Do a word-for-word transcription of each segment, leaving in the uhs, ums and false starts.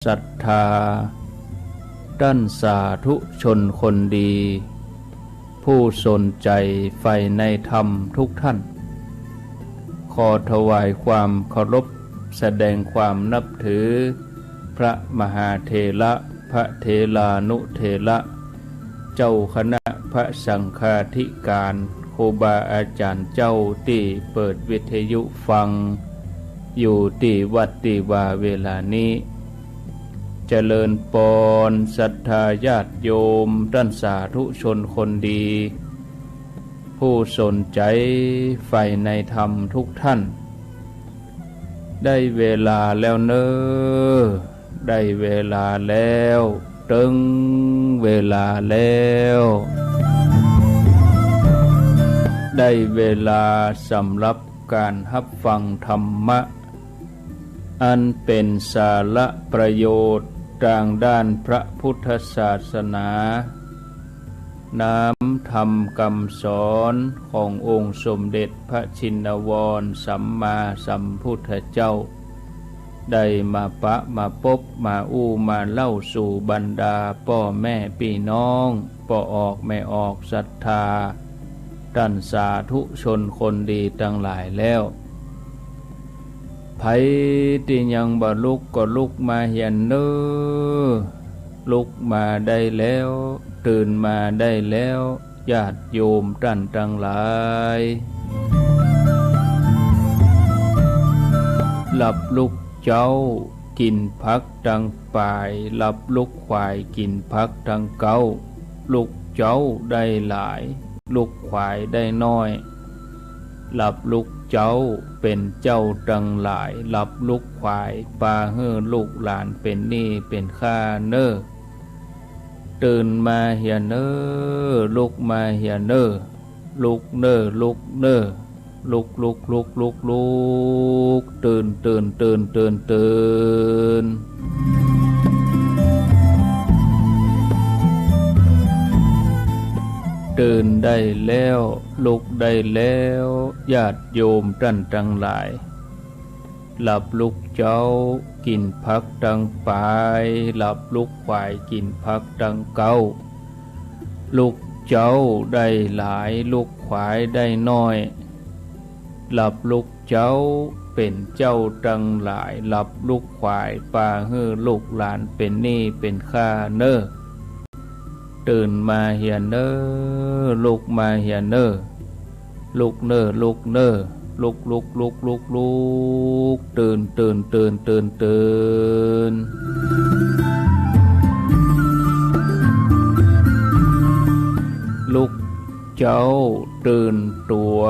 ศรัทธา ต้านสาธุชนคนดี ผู้สนใจ๋ใฝ่ในธรรมทุกท่าน ขอถวายความเคารพ แสดงความนับถือ พระมหาเถระ พระเถรานุเถระ เจ้าคณะพระสังฆาธิการ ครูบาอาจ๋ารย์เจ้าตี้เปิดวิทยุฟัง อยู่ตี้วัดตี้วาเวลานี้ เจริญปอน ศรัทธาญาติโยม ต้านสาธุชนคนดี ผู้สนใจ๋ใฝ่ในธรรมทุกท่าน ได้เวลาแล้วเน่อ ได้เวลาแล้ว เถิงเวลาแล้ว ได้เวลาสำหรับก๋านฮับฟังธรรมะ อันเป๋นสาระประโยชน์ตางด้านพระพุทธศาสนา น้ำธรรมกำสอนขององค์สมเด็จพระชินวรสัมมาสัมพุทธเจ้า ได้มาปะมาปบมาอู้มาเล่าสู่บรรดาป้อแม่ปี้น้อง ป้อออกแม่ออกศรัทธา ต้านสาธุชนคนดีตังหลายแล้ว ใผตี้ยังบ่ลุกก็ลุกมาเหียเน่อ ลุกมาได้แล้ว ตื่นมาได้แล้ว ญาติโยมต้านตังหลาย หลับลุกเจ๊า กิ๋นผักตังป๋าย หลับลุกขวาย กิ๋นผักตังเก๊า ลุกเจ๊าได้หลาย ลุกขวายได้น้อย หลับลุกเจ๊าเป๋นเจ้าตังหลาย หลับลุกขวายปาหื้อลูกหลานเป๋นหนี้เป๋นข้าเน่อ ตื่นมาเหียเน่อ ลุกมาเหียเน่อ ลุกเน่อ ลุกเน่อ ลุก ลุก ลุก ลุก ลุก ตื่น ตื่น ตื่น ตื่น ตื่น ตื่นได้แล้ว ลุกได้แล้ว ญาติโยมต้านตังหลาย หลับลุกเจ๊า กิ๋นผักตังป๋าย หลับลุกขวาย กิ๋นผักตังเก๊า ลุกเจ๊าได้หลาย ลุกขวายได้น้อย หลับลุกเจ๊าเป๋นเจ้าตังหลาย หลับลุกขวายปาหื้อลูกหลานเป๋นหนี้เป๋นข้าเน่อ ตื่นมาเหียเน่อ ลุกมาเหียเน่อ ลุกเน่อ ลุกเน่อ ลุก ลุก ลุก ลุก ลุก ตื่น ตื่น ตื่น ตื่น ตื่น ลุกเจ๊าตื่นตั๋ว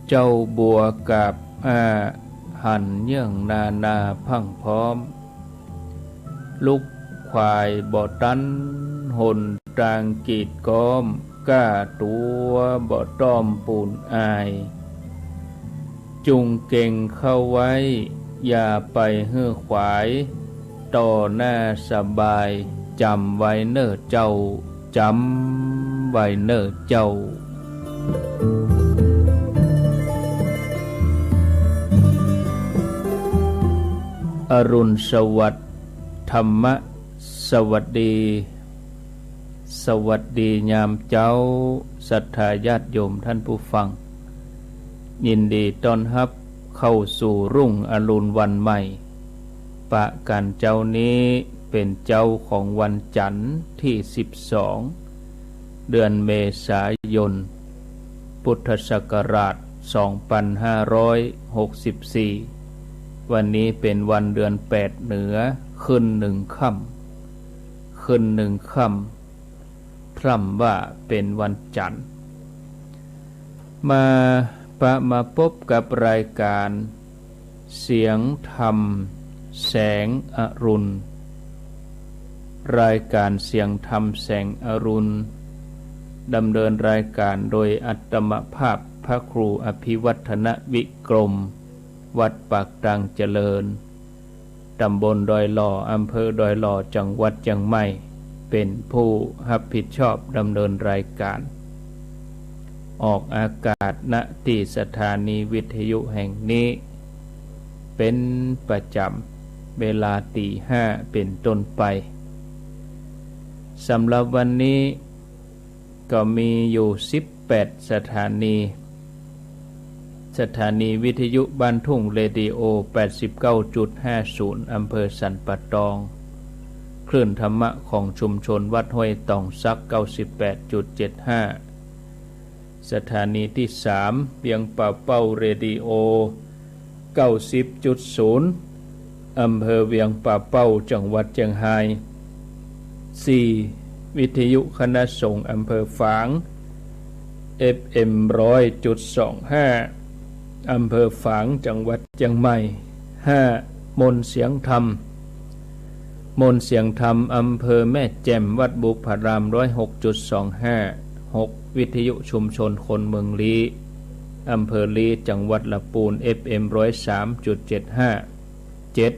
เจ้าบัวกาบอ้า หันเยื่องนานาพรั่งพร้อม ลุกขวายบ่ตันหนตางกีดก๊อม ก้าตั๋วบ่ต้อมปูนอาย จุ่งเก็งเข้าไว้ อย่าไปหื้อขวาย ต่อหน้าสบาย จ๋ำไว้เน่อเจ้า จ๋ำไว้เน่อเจ้า อรุณสวัสดิ์ ธรรมะสวัสดี สวัสดียามเจ๊า ศรัทธาญาติโยมท่านผู้ฟัง ยินดีต้อนฮับเข้าสู่รุ่งอรุณวันใหม่ ปะกั๋นเจ๊านี้เป๋นเจ๊าของวันจั๋นทร์ตี้สิบสอง เดือนเมษายน พุทธศักราชสองพันห้าร้อยหกสิบสี่ วันนี้เป๋นวันเดือนแปดเหนือ ขึ้นหนึ่งค่ำ ขึ้นหนึ่งค่ำ พร่ำว่าเป๋นวันจั๋นทร์ มาปะมาปบกับรายก๋านเสียงธรรมแสงอรุณ รายก๋านเสียงธรรมแสงอรุณ ดำเนินรายก๋านโดยอาตมาภาพพระครูอภิวัฒนวิกรม วัดปากตางเจริญ ต๋ำบลดอยหล่อ อำเภอดอยหล่อ จังหวัดเจียงใหม่ เป๋นผู้ฮับผิดชอบดำเนินรายก๋าน ออกอากาศ ณ ตี้สถานีวิทยุแห่งนี้ เป๋นประจ๋ำ เวลาตีห้าเป๋นต้นไป สำหรับวันนี้ก็มีอยู่สิบแปดสถานี สถานีวิทยุบ้านทุ่งเรดิโอ แปดสิบเก้าจุดห้าศูนย์ อำเภอสันป่าตอง คลื่นธรรมะของชุมชนวัดห้วยตองสัก เก้าสิบแปดจุดเจ็ดห้า สถานีที่สาม เวียงป่าเป้าเรดิโอ เก้าสิบจุดศูนย์ อำเภอเวียงป่าเป้า จังหวัดเจียงฮาย สี่ วิทยุคณะสงฆ์อำเภอฝาง เอฟเอ็ม ร้อยจุดสองห้า อำเภอฝาง จังหวัดเจียงใหม่ ห้า มนต์เสียงธรรม มนต์เสียงธรรม อำเภอแม่แจ่ม วัดบุพพาราม ร้อยหกจุดสองห้า หก วิทยุชุมชนคนเมืองลี้ อำเภอลี้ จังหวัดละปูน เอฟเอ็ม ร้อยสามจุดเจ็ดห้า เจ็ด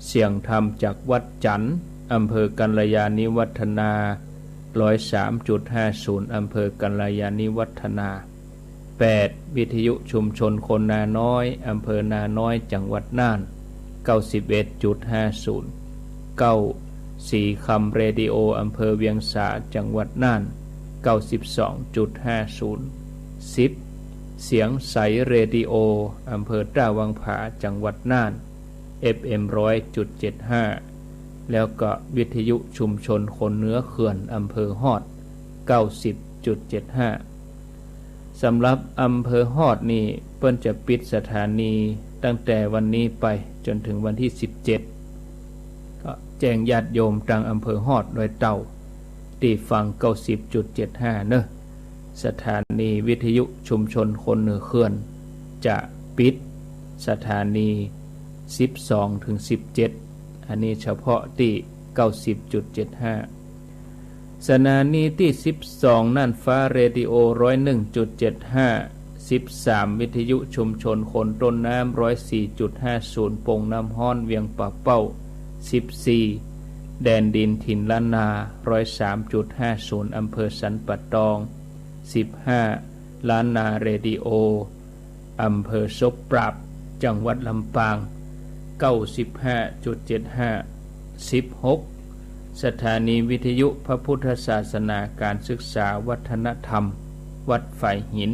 เสียงธรรมจากวัดจันทน์ อำเภอกัลยาณิวัฒนา ร้อยสามจุดห้าศูนย์ อำเภอกัลยาณิวัฒนา แปด วิทยุชุมชนคนนาน้อย อำเภอนาน้อย จังหวัดน่าน เก้าสิบเอ็ดจุดห้าศูนย์ เก้า สีคำเรดิโอ อำเภอเวียงสา จังหวัดน่าน เก้าสิบสองจุดห้าศูนย์ สิบ เสียงใสเรดิโอ อำเภอต้าวังผา จังหวัดน่าน เอฟเอ็ม ร้อยจุดเจ็ดห้า แล้วก็วิทยุชุมชนคนเหนือเขื่อน อำเภอฮอด เก้าสิบจุดเจ็ดห้า สำหรับอำเภอฮอดนี่ เปิ้นจะปิดสถานีตั้งแต่วันนี้ไปจ๋นถึงวันตี้สิบเจ็ด ก็แจ้งญาติโยมตางอำเภอฮอดดอยเต่า ตี้ฟัง เก้าสิบจุดเจ็ดห้า เนาะ สถานีวิทยุชุมชนคนเหนือเขื่อน จะปิดสถานี สิบสองถึงสิบเจ็ด อันนี้เฉพาะตี้ เก้าสิบจุดเจ็ดห้า สถานีตี้สิบสอง น่านฟ้าเรดิโอ ร้อยหนึ่งจุดเจ็ดห้า สิบสาม วิทยุชุมชนคนต้นน้ำ ร้อยสี่จุดห้าศูนย์ โป่งน้ำฮ้อน เวียงป่าเป้า สิบสี่ แดนดินถิ่นล้านนา ร้อยสามจุดห้าศูนย์ อำเภอสันป่าตอง สิบห้า ล้านนาเรดิโอ อำเภอซบปราบ จังหวัดลำปาง เก้าสิบห้าจุดเจ็ดห้า สิบหก สถานีวิทยุพระพุทธศาสนา การศึกษาวัฒนธรรม วัดฝายหิน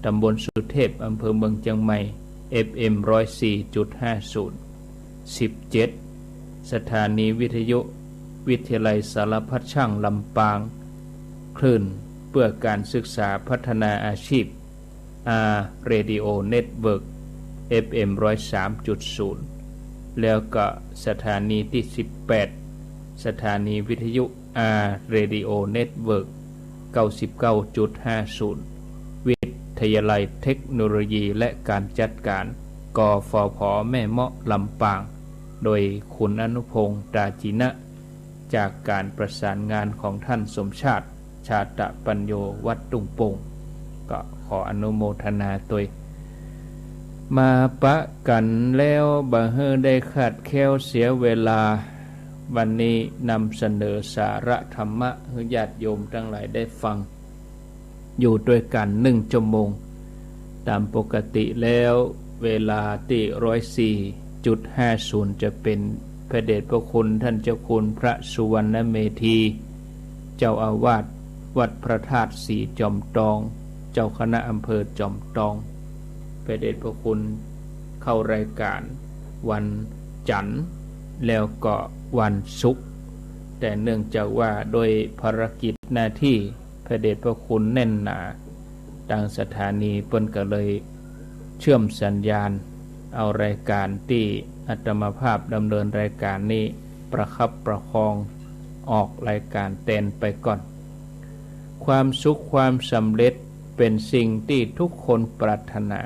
ตำบลสุเทพ อำเภอเมืองเจียงใหม่ เอฟเอ็ม ร้อยสี่จุดห้าศูนย์ สิบเจ็ด สถานีวิทยุวิทยาลัยสารพัดช่างลำปาง คลื่นเพื่อการศึกษาพัฒนาอาชีพ อาร์ Radio Network เอฟเอ็ม ร้อยสามจุดศูนย์ แล้วก็สถานีตี้สิบแปด สถานีวิทยุ อาร์ Radio Network เก้าสิบเก้าจุดห้าศูนย์ วิทยาลัยเทคโนโลยีและการจัดการ กฟผ แม่เมาะ ลำปาง โดยคุณอนุพงษ์ ตาจีนะ จากการประสานงานของท่านสมชาติ ชาตะปัญโญ วัดตุ้งโป่ง ก็ขออนุโมทนาตวย มาปะกั๋นแล้วบ่หื้อได้ขาดแคลนเสียเวลา วันนี้นำเสนอสาระธรรมะหื้อญาติโยมตังหลายได้ฟัง อยู่ตวยกั๋นหนึ่งชั่วโมง ต๋ามปกติแล้วเวลาตี้ ร้อยสี่จุดห้าศูนย์ จะเป๋นพระเดชพระคุณท่านเจ้าคุณพระสุวรรณเมธี เจ้าอาวาสวัดพระธาตุสีจอมตอง เจ้าคณะอำเภอจอมตอง พระเดชพระคุณเข้ารายการวันจันทร์แล้วก็วันศุกร์ แต่เนื่องจากว่าโดยภารกิจหน้าตี้ พระเดชพระคุณแน่นหนา ตางสถานีเปิ้นก็เลยเชื่อมสัญญาณ เอารายการตี้อาตมาภาพดำเนินรายการนี้ประคับประคองออกรายการแตนไปก่อน ความสุขความสำเร็จเป๋นสิ่งตี้ทุกคนปรารถนา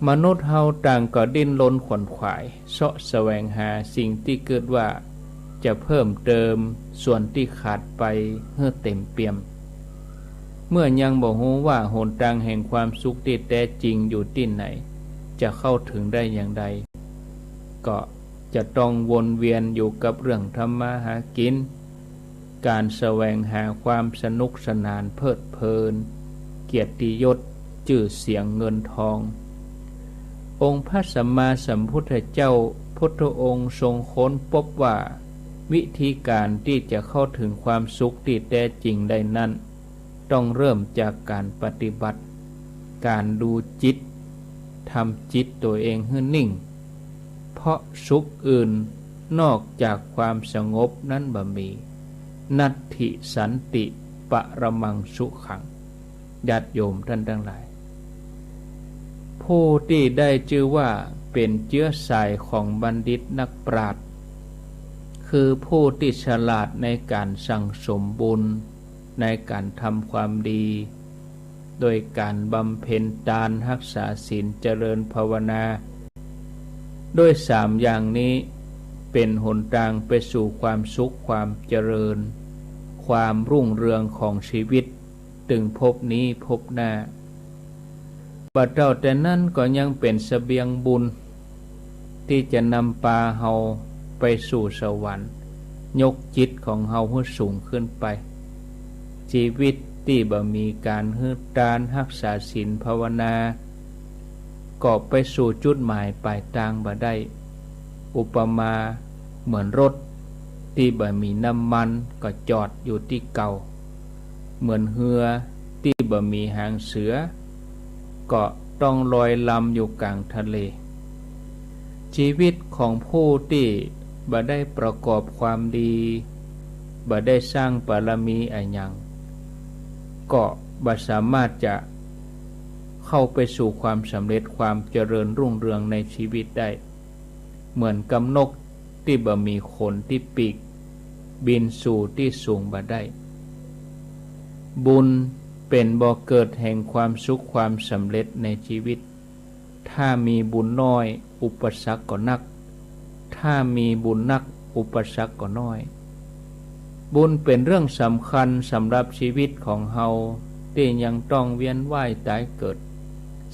มนุษย์เฮาต่างก็ดิ้นรนขวนขวาย เซาะแสวงหาสิ่งตี้กึ๊ดว่าจะเพิ่มเติมส่วนตี้ขาดไปหื้อเต็มเปี่ยม เมื่อยังบ่ฮู้ว่าหนตางแห่งความสุขตี้แต๊จริงอยู่ตี้ไหน จะเข้าถึงได้อย่างใด ก็จะต้องวนเวียนอยู่กับเรื่องทำมาหากิ๋น การแสวงหาความสนุกสนานเพลิดเพลิน เกียรติยศ จื้อเสียง เงินทอง องค์พระสัมมาสัมพุทธเจ้า พุทธองค์ทรงค้นพบว่าวิธีการตี้จะเข้าถึงความสุขตี้แต๊จริงได้นั้น ต้องเริ่มจากก๋านปฏิบัติ ก๋านดูจิต ทำจิตตั๋วเองหื้อนิ่ง เพราะสุขอื่นนอกจากความสงบนั้นบ่มี นัตถิสันติปรมังสุขัง ญาติโยมต้านตังหลาย ผู้ตี้ได้จื้อว่าเป๋นเจื๊อสายของบัณฑิตนักปราชญ์ คือผู้ตี้ฉลาดในก๋านสั่งสมบุญ ในก๋านทำความดี โดยก๋านบำเพ็ญตาน ฮักษาศีล เจริญภาวนา ด้วยสามอย่างนี้เป๋นหนตางไปสู่ความสุข ความเจริญ ความรุ่งเรืองของชีวิต ตึงภพนี้ภพหน้า บ่าเต้าแต่นั้นก็ยังเป๋นเสบียงบุญ ตี้จะนำปาเฮาไปสู่สวรรค์ ยกจิตของเฮาหื้อสูงขึ้นไป ชีวิตตี้บ่มีก๋านหื้อตาน ฮักษาศีล ภาวนา ก็ไปสู่จุดหมายปลายตางบ่ได้ อุปมาเหมือนรถตี้บ่มีน้ำมันก็จอดอยู่ตี้เก่า เหมือนเฮือตี้บ่มีหางเสือ ก็ต้องลอยลำอยู่ก๋างทะเล ชีวิตของผู้ตี้บ่ได้ประกอบความดี บ่ได้สร้างบารมีอะหยัง ก็บ่สามารถจะเข้าไปสู่ความสำเร็จ ความเจริญรุ่งเรืองในชีวิตได้ เหมือนกับนกตี้บ่มีขนตี้ปีก บินสู่ตี้สูงบ่ได้ บุญเป๋นบ่อเกิดแห่งความสุขความสำเร็จในชีวิต ถ้ามีบุญน้อย อุปสรรคก็นัก ถ้ามีบุญนัก อุปสรรคก็น้อย บุญเป๋นเรื่องสำคัญสำหรับชีวิตของเฮาตี้ยังต้องเวียนว่ายตายเกิด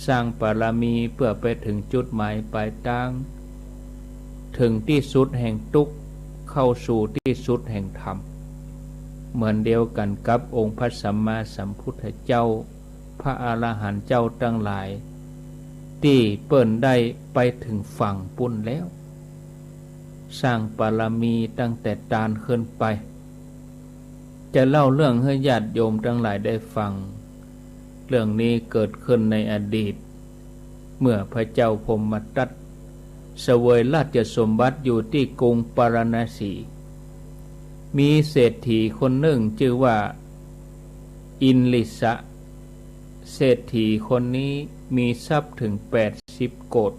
สร้างบารมีเปื้อไปถึงจุดหมายปลายตาง ถึงตี้สุดแห่งตุ๊กข์ เข้าสู่ตี้สุดแห่งธรรม เหมือนเดียวกั๋นกับองค์พระสัมมาสัมพุทธเจ้า พระอรหันต์เจ้าตังหลาย ตี้เปิ้นได้ไปถึงฝั่งปู้นแล้ว สร้างบารมีตั้งแต่ตานขึ้นไป จะเล่าเรื่องหื้อญาติโยมตังหลายได้ฟัง เรื่องนี้เกิดขึ้นในอดีต เมื่อพระเจ้าพรหมทัตเสวยราชสมบัติอยู่ตี้กรุงปาราณสี มีเศรษฐีคนนึ่งจื้อว่าอินลิสะ เศรษฐีคนนี้มีทรัพย์ถึงแปดสิบโกฏ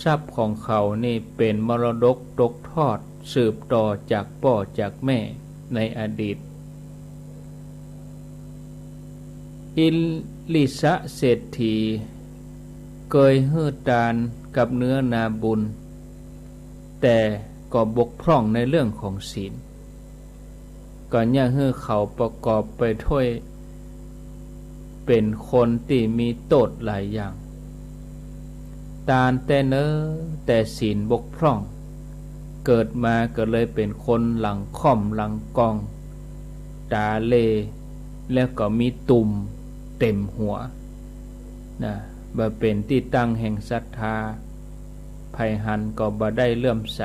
ทรัพย์ของเขานี่เป๋นมรดกตกทอดสืบต่อจากป้อจากแม่ในอดีต อินลิสะเศรษฐีเกยหื้อตานกับเนื้อนาบุญ แต่ก็บกพร่องในเรื่องของศีล ก็เยียะหื้อเขาประกอบไปถ้วย เป๋นคนตี้มีโต้ษหลายอย่าง ตานแต๊เนอ แต่ศีลบกพร่อง เกิดมาก็เลยเป๋นคนหลังค่อมหลังกอง ต๋าเหล่ แล้วก็มีตุ่มเต๋มหัว นะ บ่เป๋นตี้ตั้งแห่งศรัทธา ใผหันก็บ่ได้เลื่อมใส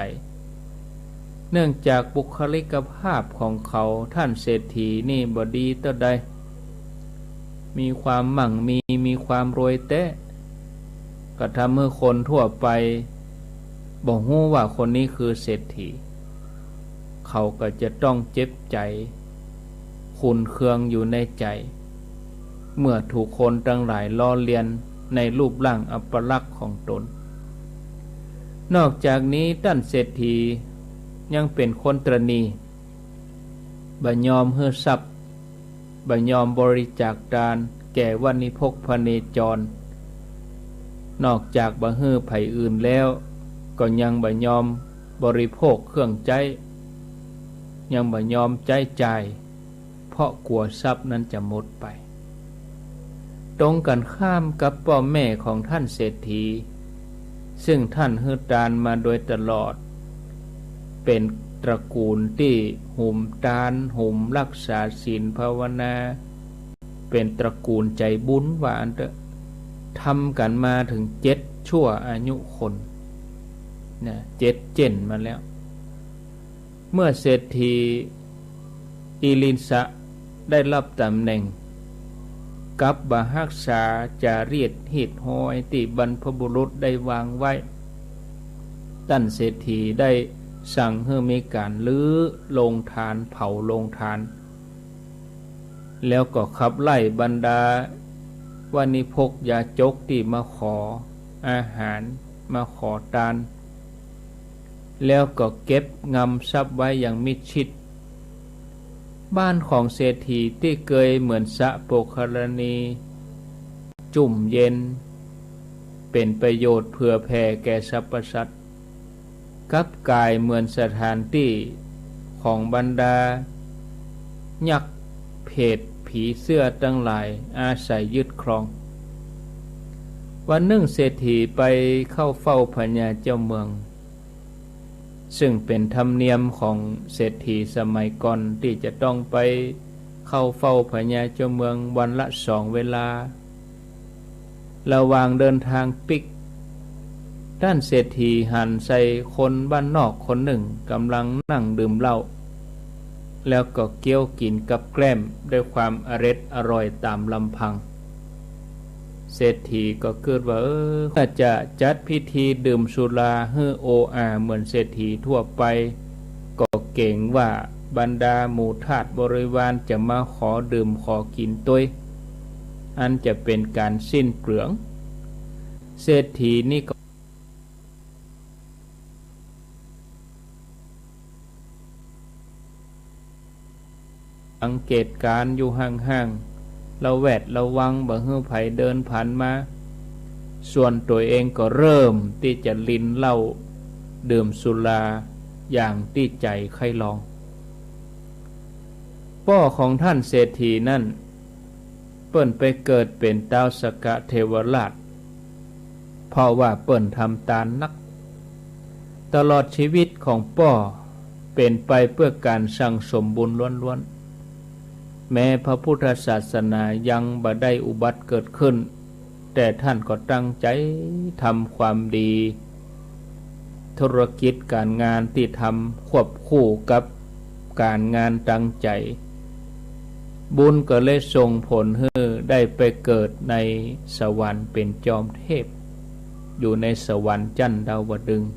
เนื่องจากบุคลิกภาพของเขา ท่านเศรษฐีนี่บ่ดีเต้าใด มีความมั่งมี มีความรวยแต๊ ก็ทำหื้อคนทั่วไปบ่ฮู้ว่าคนนี้คือเศรษฐี เขาก็จะต้องเจ็บใจ๋ ขุ่นเคืองอยู่ในใจ๋ เมื่อถูกคนตังหลายล้อเลียนในรูปร่างอัปลักษณ์ของตน นอกจากนี้ต้านเศรษฐียังเป๋นคนตระหนี่ บ่ยอมหื้อทรัพย์ บ่ยอมบริจาคตานแก่วณิพกพเนจร นอกจากบ่หื้อใผอื่นแล้ว ก็ยังบ่ยอมบริโภคเครื่องใจ๊ ยังบ่ยอมใจ๊จ่าย เพราะกั๋วทรัพย์นั้นจะหมดไป ตรงกั๋นข้ามกับป้อแม่ของต้านเศรษฐี ซึ่งต้านหื้อตานมาโดยตลอด เป๋นตระกู๋นตี้หุมตาน หุมรักษาศีลภาวนา เป๋นตระกู๋นใจ๋บุญว่าอั้นเต๊อะ ทำกั๋นมาเถิงเจ็ดชั่วอายุคน นะ เจ็ดเจ๊นมาแล้ว เมื่อเศรษฐีอิรินสะได้ฮับต๋ำแหน่ง กลับบ่ฮักษาจ๋าริตฮีตฮอยตี้บรรพบุรุษได้วางไว้ ต้านเศรษฐีได้สั่งหื้อมีก๋านรื้อโฮงทาน เผาโฮงทาน แล้วก็ขับไล่บรรดาวณิพกยาจกตี้มาขออาหาร มาขอตาน แล้วก็เก็บงำทรัพย์ไว้อย่างมิดชิด บ้านของเศรษฐีตี้เกยเหมือนสะโปกครณี จุ่มเย็น เป๋นประโยชน์เผื่อแผ่แก่สรรพสัตว์ กลับก๋ายเหมือนสถานตี้ของบรรดายักษ์เผตผีเสื้อตังหลายอาศัยยึดครอง วันนึ่งเศรษฐีไปเข้าเฝ้าพญาเจ้าเมือง ซึ่งเป๋นธรรมเนียมของเศรษฐีสมัยก่อนตี้จะต้องไปเข้าเฝ้าพญาเจ้าเมืองวันละสองเวลา ระหว่างเดินทางปิ๊ก ต้านเศรษฐีหันใส่คนบ้านนอกคนนึ่งก๋ำลังนั่งดื่มเหล้า แล้วก็เคี้ยวกิ๋นกับแกล้มด้วยความอร็ดอร่อยต๋ามลำพัง เศรษฐีก็กึ๊ดว่า เออ ถ้าจะจัดพิธีดื่มสุราหื้อโออาเหมือนเศรษฐีทั่วไป ก็เก๋งว่าบรรดาหมู่ทาสบริวารจะมาขอดื่มขอกิ๋นตวย อันจะเป๋นก๋านสิ้นเปลือง เศรษฐีนี่ก็ สังเกตก๋านอยู่ห่างๆ ระแวดระวังบ่หื้อใผเดินผ่านมา ส่วนตั๋วเองก็เริ่มตี้จะรินเหล้าดื่มสุราอย่างตี้ใจ๋ใค่ลอง ป้อของต้านเศรษฐีนั้น เปิ้นไปเกิดเป๋นต้าวสักกะเทวราช เพราะว่าเปิ้นทำตานนัก ตลอดชีวิตของป้อเป๋นไปเปื้อก๋านสั่งสมบุญล้วนๆ แม้พระพุทธศาสนายังบ่ได้อุบัติเกิดขึ้น แต่ต้านก็ตั้งใจ๋ทำความดี ธุรกิจก๋านงานตี้ทำควบคู่กับก๋านงานตังใจ๋ บุญก็เลยส่งผลหื้อได้ไปเกิดในสวรรค์เป๋นจอมเทพ อยู่ในสวรรค์จั้นดาวดึงส์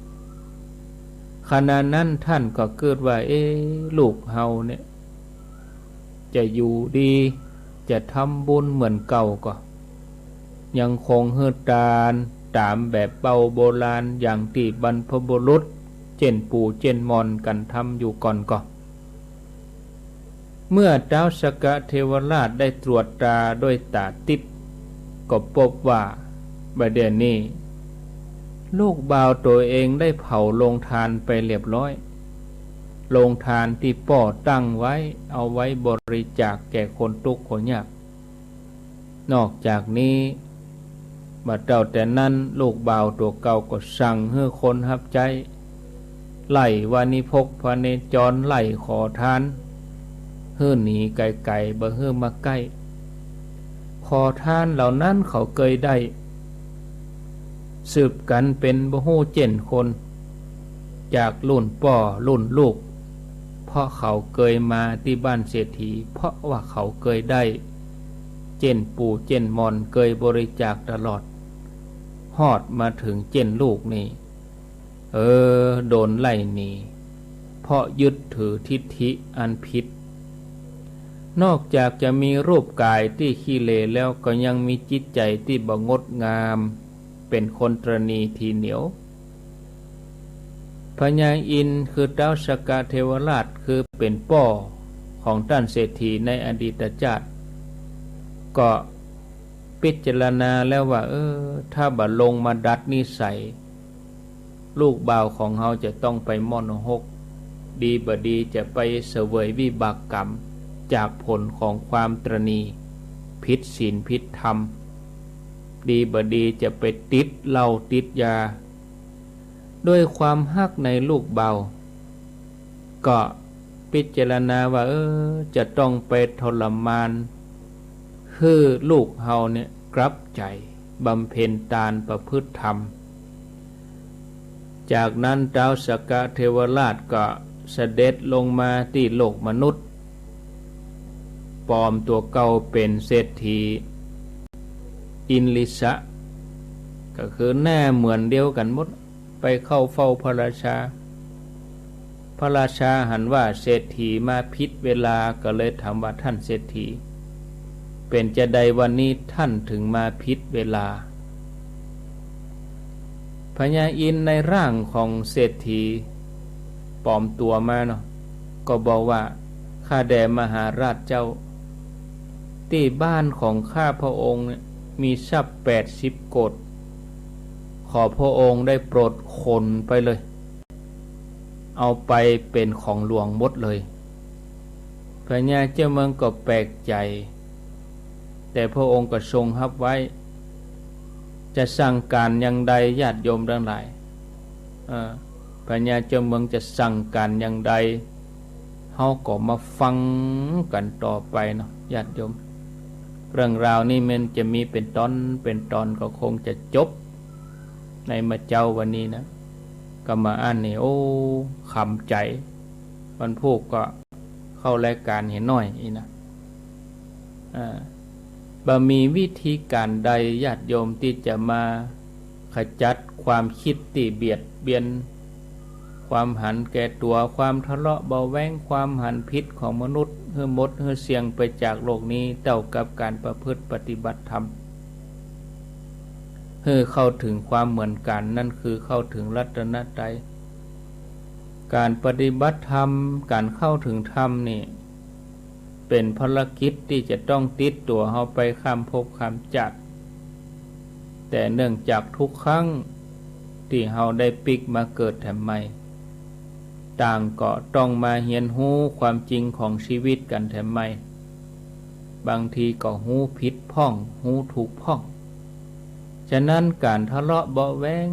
ขณะนั้นต้านก็กึ๊ดว่า เอ๊ะ ลูกเฮาเนี่ย จะอยู่ดี จะทำบุญเหมือนเก่าก่อ ยังคงหื้อตานต๋ามแบบเบาโบราณอย่างตี้บรรพบุรุษ เจ้นปู่เจ้นม่อนกั๋นทำอยู่ก่อนก่อ เมื่อต้าวสักกะเทวราชได้ตรวจตราด้วยต๋าติ๊บ ก็ปบว่า บ่าเดี่ยวนี้ ลูกบ่าวตั๋วเองได้เผาโฮงทานไปเรียบร้อย โฮงทานตี้ป้อตั้งไว้ เอาไว้บริจาคแก่คนตุ๊กข์คนยาก นอกจากนี้ บ่าเต้าแต่นั้น ลูกบ่าวตั๋วเก่าก็สั่งหื้อคนฮับใจ๊ ไล่วานิพกพเนจร ไล่ขอทาน หื้อหนีไก๋ๆ บ่หื้อมาใก้ ขอทานเหล่านั้นเขาเกยได้ สืบกั๋นเป๋นบ่ฮู้เจ้นคน จากรุ่นป้อรุ่นลูก เพราะเขาเกยมาตี้บ้านเศรษฐี เพราะว่าเขาเกยได้ เจ้นปู่เจ้นม่อนเกยบริจาคตลอด ฮอดมาเถิงเจ้นลูกนี่ เออ โดนไล่หนี เพราะยึดถือทิฏฐิอันผิด นอกจากจะมีรูปก๋ายตี้ขี้เหร่แล้ว ก็ยังมีจิตใจ๋ตี้บ่งดงาม เป๋นคนตระหนี่ถี่เหนียว พญาอินทร์คือต้าวสักกะเทวราช คือเป๋นป้อของต้านเศรษฐีในอดีตจาติ ก็พิจารณาแล้วว่า เออ ถ้าบ่ลงมาดัดนิสัย ลูกบ่าวของเฮาจะต้องไปหม้อนรก ดีบ่ดีจะไปเสวยวิบากกรรม จากผลของความตระหนี่ ผิดศีลผิดธรรม ดีบ่ดีจะไปติดเหล้าติดยา ด้วยความฮักในลูกบ่าว ก็พิจารณาว่า เออ จะต้องไปทรมาน หื้อลูกเฮาเนี่ยกลับใจ๋ บำเพ็ญตานประพฤติธรรม จากนั้นต๊าวสักกะเทวราชก็เสด็จลงมาตี้โลกมนุษย์ ปลอมตั๋วเก่าเป๋นเศรษฐีอินทริสะ ก็คือหน้าเหมือนเดียวกั๋นหมด ไปเข้าเฝ้าพระราชา พระราชาหันว่าเศรษฐีมาผิดเวลา ก็เลยถามว่า ท่านเศรษฐี เป๋นจาใดวันนี้ท่านถึงมาผิดเวลา พญาอินทร์ในร่างของเศรษฐีปลอมตั๋วมาเนาะ ก็บอกว่า ข้าแด่มหาราชเจ้า ตี้บ้านของข้าพระองค์เนี่ยมีทรัพย์แปดสิบโกฏ ขอพระองค์ได้โปรดขนไปเลย เอาไปเป๋นของหลวงหมดเลย พญาเจ้าเมืองก็แปลกใจ๋ แต่พระองค์ก็ทรงฮับไว้ จะสั่งก๋านอย่างใดญาติโยมตังหลาย เอ่อ พญาเจ้าเมืองจะสั่งก๋านอย่างใด เฮาก็มาฟังกั๋นต่อไปเนาะญาติโยม เรื่องราวนี้มันจะมีเป๋นต๋อนเป๋นต๋อน ก็คงจะจบในเมื่อเจ๊าวันนี้นะ ก็มาอั้นนี่ โอ้ ขำใจ๋ วันพูกก็เข้ารายก๋านเหียน้อยอี้นะ อ่า บ่มีวิธีก๋านใดญาติโยมตี้จะมาขจัดความกึ๊ดตี้เบียดเบียน ความหันแก่ตั๋ว ความทะเลาะเบาะแว้ง ความหันผิดของมนุษย์ หื้อหมดหื้อเสี้ยงไปจากโลกนี้ เต้ากับก๋านประพฤติปฏิบัติธรรม หื้อเข้าเถิงความเหมือนกั๋น นั่นคือเข้าเถิงรัตนตรัย ก๋านปฏิบัติธรรม ก๋านเข้าเถิงธรรมนี่ เป๋นภารกิจตี้จะต้องติดตั๋วเฮาไปข้ามภพข้ามจาติ แต่เนื่องจากทุกครั้งตี้เฮาได้ปิ๊กมาเกิดแถมใหม่ ต่างก็ต้องมาเฮียนฮู้ความจริงของชีวิตกั๋นแถมใหม่ บางทีก็ฮู้ผิดพ่อง ฮู้ถูกพ่อง ฉะนั้นก๋านทะเลาะเบาะแว้ง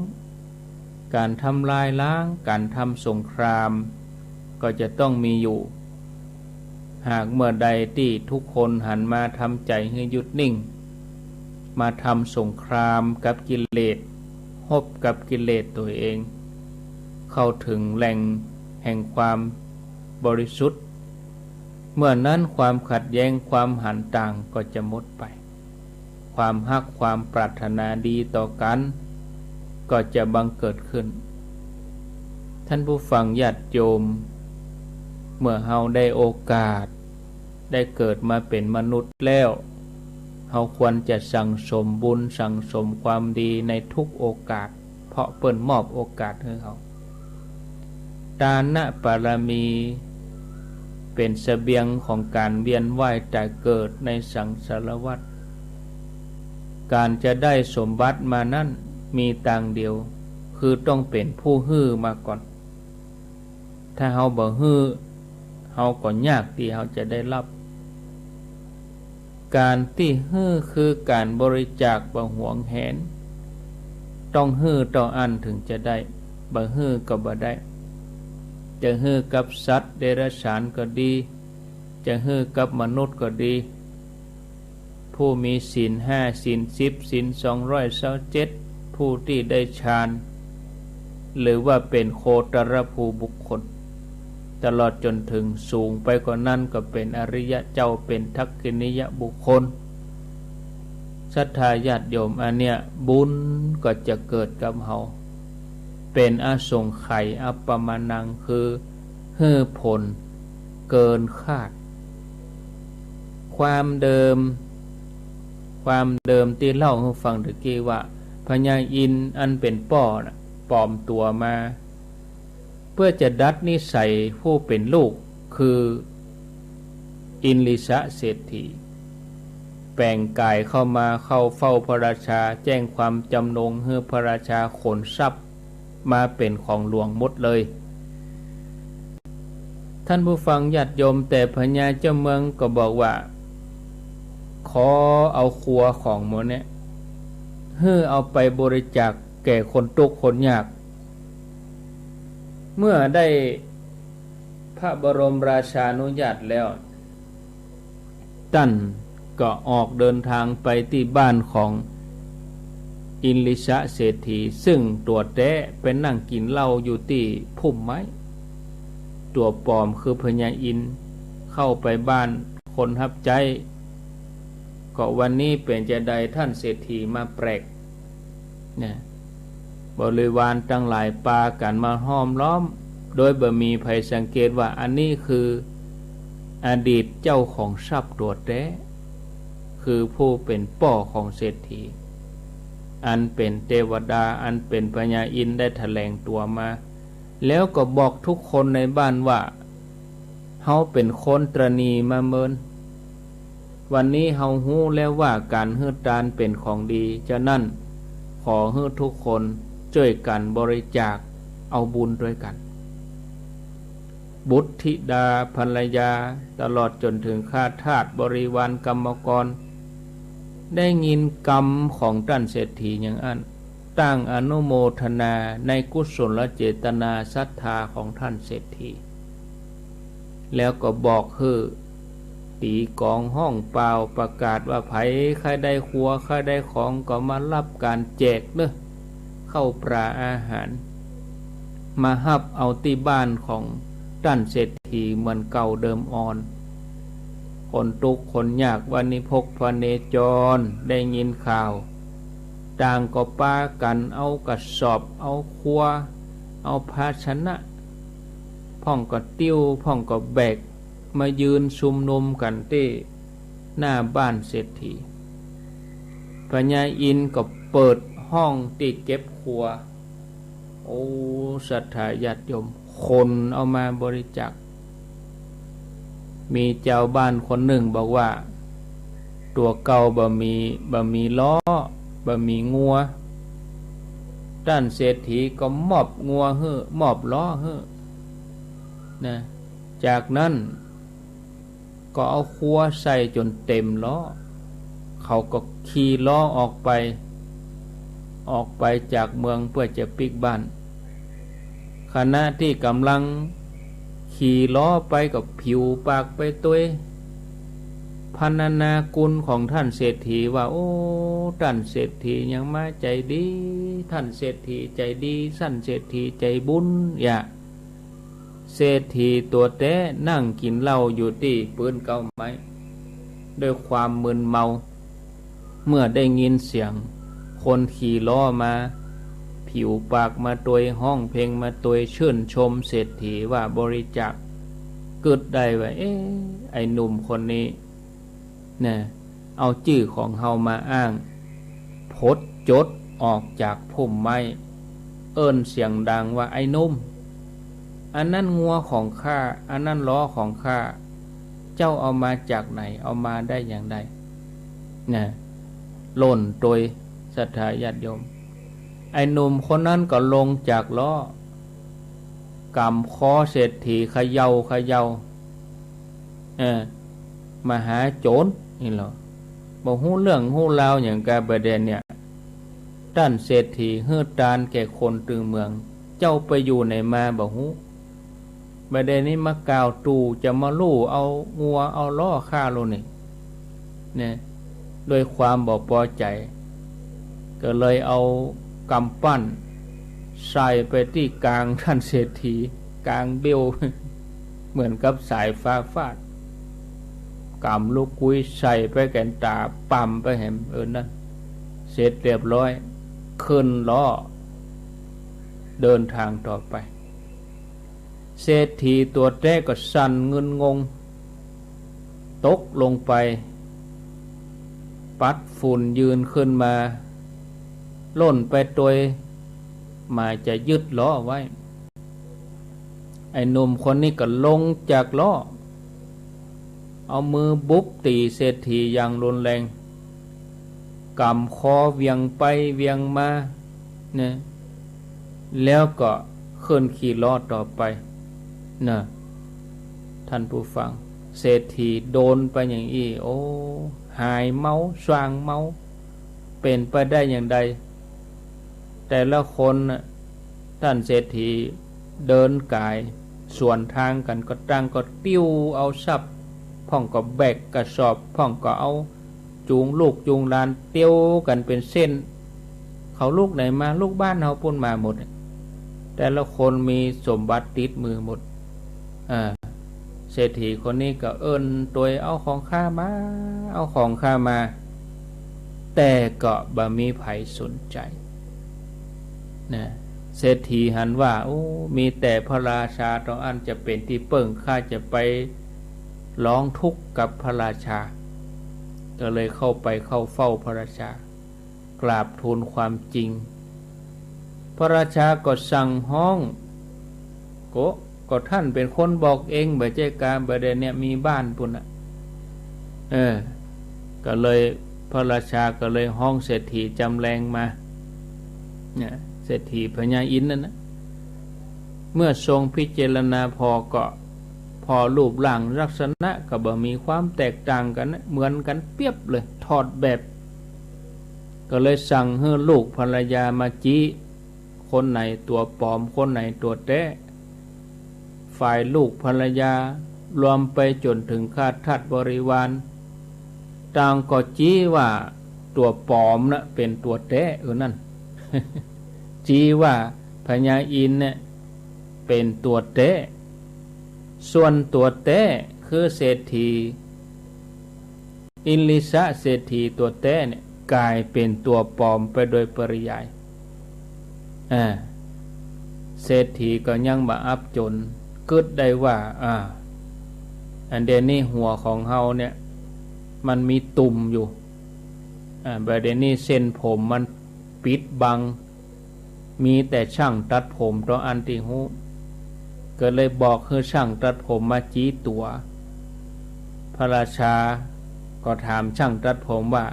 ก๋านทำลายล้าง ก๋านทำสงคราม ก็จะต้องมีอยู่ หากเมื่อใดตี้ทุกคนหันมาทำใจ๋หื้อหยุดนิ่ง มาทำสงครามกับกิเลส ฮบกับกิเลสตั๋วเอง เข้าเถิงแหล่งแห่งความบริสุทธิ์ เมื่อนั้นความขัดแย้ง ความหันต่างก็จะหมดไป ความฮัก ความปรารถนาดีต่อกั๋น ก็จะบังเกิดขึ้น ท่านผู้ฟังญาติโยม เมื่อเฮาได้โอกาส ได้เกิดมาเป๋นมนุษย์แล้ว เฮาควรจะสั่งสมบุญ สั่งสมความดีในทุกโอกาส เพราะเปิ้นมอบโอกาสหื้อเฮา ตานะบารมีเป๋นเสบียงของก๋านเวียนว่ายต๋ายเกิดในสังสารวัฏ ก๋านจะได้สมบัติมานั้นมีตางเดียว คือต้องเป๋นผู้หื้อมาก่อน ถ้าเฮาบ่หื้อ เฮาก็ยากตี้เฮาจะได้ฮับ ก๋านตี้หื้อคือก๋านบริจาคบ่หวงแหน ต้องหื้อเต้าอั้นเถิงจะได้ บ่หื้อก็บ่ได้ จะหื้อกับสัตว์เดรัจฉานก็ดี จะหื้อกับมนุษย์ก็ดี ผู้มีศีลห้า ศีลสิบ ศีลสองร้อยซาวเจ็ด ผู้ตี้ได้ฌาน หรือว่าเป๋นโคตรภูบุคคล ตลอดจ๋นเถิงสูงไปกว่านั้นก็เป๋นอริยะเจ้า เป๋นทักขิณียบุคคล ศรัทธาญาติโยม อันเนี้ยบุญก็จะเกิดกับเฮา เป๋นอสงไขยอัปปมาณัง คือหื้อผลเกินคาด ความเดิม ความเดิมตี้เล่าหื้อฟังตะกี้ว่า พญาอินทร์อันเป๋นป้อน่ะ ปลอมตั๋วมา เปื้อจะดัดนิสัยผู้เป๋นลูก คืออินทริสะเศรษฐี แป๋งก๋ายเข้ามาเข้าเฝ้าพระราชา แจ้งความจำนงหื้อพระราชาขนทรัพย์มาเป๋นของหลวงหมดเลย ท่านผู้ฟังญาติโยม แต่พญาเจ้าเมืองก็บอกว่า ขอเอาครัวของหมู่เนี่ย หื้อเอาไปบริจาคแก่คนตุ๊กข์คนยาก เมื่อได้พระบรมราชานุญาตแล้ว ต้านก็ออกเดินทางไปตี้บ้านของ อินทริชเศรษฐี ซึ่งตั๋วแต๊ไปนั่งกิ๋นเหล้าอยู่ตี้พุ่มไม้ ตั๋วป๋อมคือพญาอินทร์เข้าไปบ้านคนฮับใจ๊ ก็วันนี้เป๋นจาใดท่านเศรษฐีมาแปลก เนี่ย บริวารตังหลายปากั๋นมาห้อมล้อม โดยบ่มีใผสังเกตว่าอันนี้คืออดีตเจ้าของทรัพย์ตั๋วแต๊ คือผู้เป๋นป้อของเศรษฐี อันเป๋นเตวดา อันเป๋นพญาอินทร์ได้แถลงตั๋วมา แล้วก็บอกทุกคนในบ้านว่า เฮาเป๋นคนตระหนี่มาเมิน วันนี้เฮาฮู้แล้วว่าก๋านหื้อตานเป๋นของดี ฉะนั้นขอหื้อทุกคนจ้วยกั๋นบริจาคเอาบุญตวยกั๋น บุตรธิดาภรรยาตลอดจ๋นเถิงข้าทาสบริวารกรรมกร ได้ยินกำของต้านเศรษฐีอย่างอั้น ต่างอนุโมทนาในกุศลเจตนาศรัทธาของต้านเศรษฐี แล้วก็บอกหื้อตี๋ก๋องฮ้องป่าวประกาศว่า ใผใค่ได้ครัวใค่ได้ของก็มาฮับก๋านแจกเน่อ ข้าวปลาอาหาร มาฮับเอาตี้บ้านของต้านเศรษฐีเหมือนเก่าเดิมอ่อน คนตุ๊กข์คนยากวานิพกพเนจรได้ยินข่าว ต่างก็ปากั๋นเอากระสอบ เอาครัว เอาภาชนะ พ่องก็ติ้ว พ่องก็แบก มายืนชุมนุมกั๋นตี้หน้าบ้านเศรษฐี พญาอินทร์ก็เปิดห้องตี้เก็บครัว โอ้ ศรัทธาญาติโยม คนเอามาบริจาค มีจาวบ้านคนนึ่งบอกว่า ตั๋วเก่าบ่มี บ่มีล้อ บ่มีงัว ต้านเศรษฐีก็มอบงัวหื้อ มอบล้อหื้อ นะ จากนั้นก็เอาครัวใส่จ๋นเต๋มล้อ เขาก็ขี่ล้อออกไป ออกไปจากเมืองเปื้อจะปิ๊กบ้าน ขณะตี้ก่ำลังขี่ล้อไปก็ผิวปากไปตวย พรรณนากุณของต้านเศรษฐีว่า โอ้ ต้านเศรษฐียังมาใจ๋ดี ต้านเศรษฐีใจ๋ดี ต้านเศรษฐีใจ๋บุญ อย่า เศรษฐีตั๋วแต๊นั่งกิ๋นเหล้าอยู่ตี้ปื๊นเก๊าไม้ ด้วยความมึนเมา เมื่อได้ยินเสียงคนขี่ล้อมา ผิวปากมาตวย ฮ้องเพลงมาตวย ชื่นชมเศรษฐีว่าบริจาค กึ๊ดได้ว่า เอ๊ะ ไอ้หนุ่มคนนี้ นะ เอาจื้อของเฮามาอ้าง ผดจดออกจากพุ่มไม้ เอิ้นเสียงดังว่า ไอ้หนุ่ม อันนั้นงัวของข้า อันนั้นล้อของข้า เจ้าเอามาจากไหน เอามาได้อย่างใด นะ ล่นตวย ศรัทธาญาติโยม ไอ้หนุ่มคนนั้นก็ลงจากล้อ ก๋ำคอเศรษฐีเขย่าเขย่า เออ มหาโจรนี่เหรอ บ่ฮู้เรื่องฮู้ราวหยังกาบ่าเดี่ยวเนี่ย ต้านเศรษฐีหื้อตานแก่คนตึงเมือง เจ้าไปอยู่ไหนมาบ่ฮู้ บ่าเดี่ยวนี้มากล่าวตู่จะมาลู่เอางัวเอาล้อข้าโลนี่ เนี่ย ด้วยความบ่ปอใจ๋ ก็เลยเอาก๋ำปั้นใส่ไปตี้ก๋างต้านเศรษฐี ก๋างเบ้ว เหมือนกับสายฟ้าฟาด ก๋ำลูกกุ้ยใส่ไปแก่นต๋า ป๋ำไปแหม เออ นั่น เสร็จเรียบร้อย ขึ้นล้อ เดินทางต่อไป เศรษฐีตั๋วแต๊ก็สั่นงุนงง ตกลงไป ปัดฝุ่นยืนขึ้นมา ล่นไปตวย หมายจะยึดล้อไว้ ไอ้หนุ่มคนนี้ก็ลงจากล้อ เอามือบุบตี๋เศรษฐีอย่างรุนแรง ก๋ำคอเหวี่ยงไปเหวี่ยงมา นะ แล้วก็ขึ้นขี่ล้อต่อไป นะ ท่านผู้ฟัง เศรษฐีโดนไปอย่างอี้ โอ้ หายเมา ส่างเมา เป๋นไปได้อย่างใด แต่ละคนน่ะ ต้านเศรษฐีเดินก๋ายสวนตางกั๋น ก็ต่างก็ติ้วเอาทรัพย์ พ่องก็แบกกระสอบ พ่องก็เอาจูงลูกจูงหลาน เตียวกั๋นเป๋นเส้น เขาลุกไหนมา ลุกบ้านเฮาปู้นมาหมด แต่ละคนมีสมบัติติดมือหมด อ่า เศรษฐีคนนี้ก็เอิ้นตวย เอาของข้ามา เอาของข้ามา แต่ก็บ่มีใผสนใจ๋ นะ เศรษฐีหันว่า โอ้ มีแต่พระราชาเต้าอั้นจะเป๋นตี้เปิ้ง ข้าจะไปร้องทุกข์กับพระราชา ก็เลยเข้าไปเข้าเฝ้าพระราชา กราบทูลความจริง พระราชาก็สั่งฮ้อง ก็ ก็ท่านเป๋นคนบอกเอง บ่ใจ้กา บ่ได้เนี่ยมีบ้านปู้นน่ะ เออ ก็เลย พระราชาก็เลยฮ้องเศรษฐีจำแลงมา เนี่ย เศรษฐีพญาอินทร์นั่นนะ เมื่อทรงพิจารณาผ่อก็ ผ่อรูปร่างลักษณะก็บ่มีความแตกต่างกั๋นนะ เหมือนกั๋นเปียบเลย ถอดแบบ ก็เลยสั่งหื้อลูกภรรยามาจี๊ คนไหนตั๋วป๋อม คนไหนตั๋วแต๊ ฝ่ายลูกภรรยา รวมไปจ๋นเถิงข้าทาสบริวาร ต่างก็จี๊ว่าตั๋วป๋อมนะเป๋นตั๋วแต๊ เออ นั่น จี๊ว่าพญาอินทร์เนี่ยเป๋นตั๋วแต๊ ส่วนตั๋วแต๊คือเศรษฐี อิลลิสะเศรษฐีตั๋วแต๊เนี่ยก๋ายเป๋นตั๋วป๋อมไปโดยปริยาย อ่า เศรษฐีก็ยังบ่อับจ๋น กึ๊ดได้ว่า อ่า อันเดี๋ยวนี้หัวของเฮาเนี่ย มันมีตุ่มอยู่ อ่า บ่าเดี๋ยวนี้เส้นผมมันปิดบัง มีแต่จ้างตัดผมเต้าอั้นตี้ฮู้ ก็เลยบอกหื้อจ้างตัดผมมาจี๊ตั๋ว พระราชาก็ถามจ้างตัดผมว่า